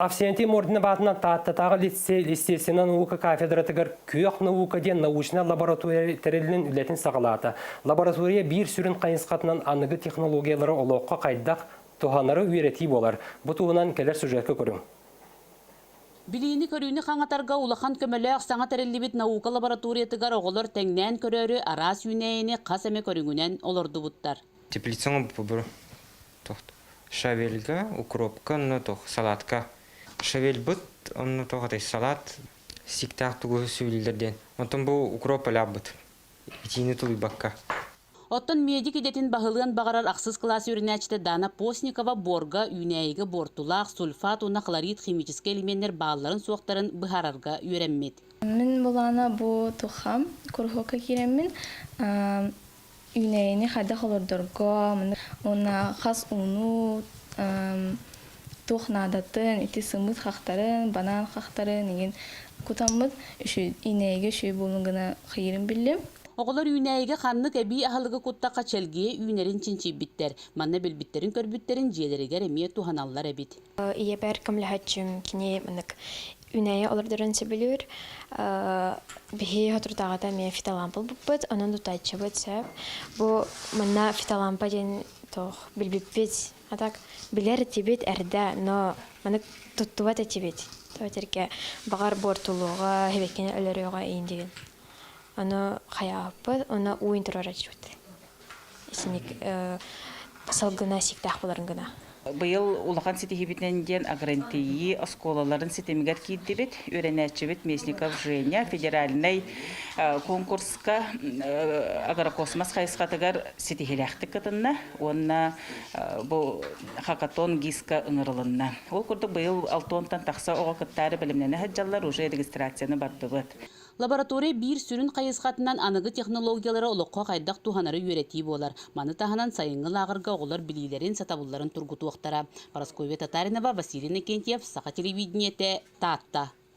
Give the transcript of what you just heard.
Авсентий Мординов аатынан Тааттатааҕы лицей естественнай наука кафедратыгар Күөх наука диэн научнай лаборатория тэрилинэн үлэтин саҕалаата. Лаборатория биир сүрүн хайысхатынан аныгы технологиялары олоххо хайдах туһанары үөрэтии буолар. Бу туһунан кэлэр сюжекка көрүҥ. Билиини-көрүүнү хаҥатарга улахан көмөлөөх саҥа тэриллибит наука лабораториятыгар оҕолор тэҥнээн көрөөрү араас үүнээйини хас эмэ көрүҥүнэн олордубуттар. Теплицаҥа Шавельга, укропка, онно туох салатка. Шавельбыт онно туох этэй салат сииктээх тугу сүбэлииллэр диэн. Онтон бу укроп өлөөхбүт. Итиини тулуйбакка. Оттон медик идэтин баһылыан баҕарар ахсыс кылаас үөрэнээччитэ Дана Постникова буорга, үүнээйигэ буортулаах сульфат уонна хлорид химическэй элеменнэр баалларын-суохтарын быһаарарга үөрэммит. Мин былаана бу тухам куруһуокка киирэммин Үүнээйини хайдах олордорго уонна хас ууну туох наадатын, ити сымыыт хахтарын, банаан хахтарын игин кутаммыт үүнээйигэ үчүгэй буолун гына хайыырын биллим. Оҕолор үүнээйигэ ханнык эбии аһылыгы куттахха чэлгийэ үүнэрин чинчийбиттэр. Манна билбиттэрин-көрбүттэрин дьиэлэригэр эмиэ туһаналлар эбит. Ийэбэр көмөлөһөөччүм кини маннык үүнээйи олордорун сөбүлүүр. Биһи соторутааҕыта эмиэ фитолампа ылбыппыт, онон тутааччыбыт сөп. Бу манна фитолампа диэн туох билбиппит, а так билэр этибит эрдэ, но маннык туттубат этибит. Тоҕо этэргэ баҕар буортулуоҕа, эбэккини өлөрүөҕэ иин диэн. Ону хайаабыппыт, уонна ууйун туруорааччыбыт. Итинник салгына сииктээх буоларын гына. Быйыл улахан ситиһиибитинэн диэн агрантии оскуолаларын ситимигэр киирдибит. Үөрэнээччибит Местников Женя федеральнай конкурска агрокосмос хайысхатыгар ситиһиилээхтик кытынна уонна бу хакатон ГИСка ыҥырылынна. Ол курдук быйыл алтонтан тахса оҕо кыттаары бэлэмнэнэ сылдьаллар, уже регистрацияны бардыбыт. Лаборатория биир сүрүн хайысхатынан аныгы технологиялары олоххо хайдах туһанары үөрэтии буолар. Маны таһынан сайыҥҥы лааҕырга оҕолор билиилэрин, сатабылларын тургутуохтара. Парасковья Татаринова, Василий Иннокентьев, Саха телевидениетэ, Таатта.